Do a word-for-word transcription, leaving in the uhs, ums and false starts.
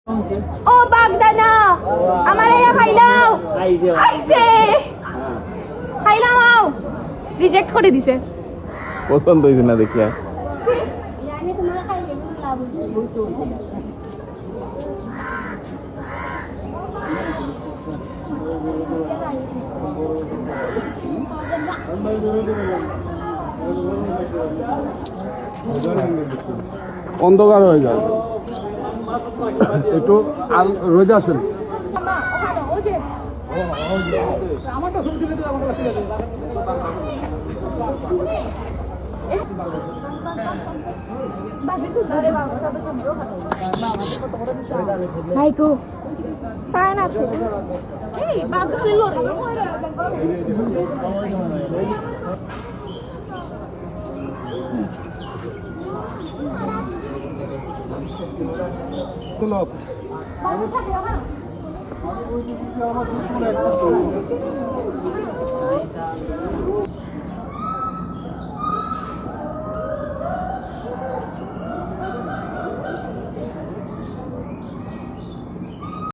ও বাগদানা, আমার ইয়া খাইলাও। আইছে। আইছে। খাইলাও, আও। রিজেক্ট করে দিছে। পছন্দ হইছে না দেখিয়া। অন্ধকার হয়ে যাবে। একটু আর রোদে আসেন। ভাইকো, চায় না তো। এই, বাঘ খালি লড়ে।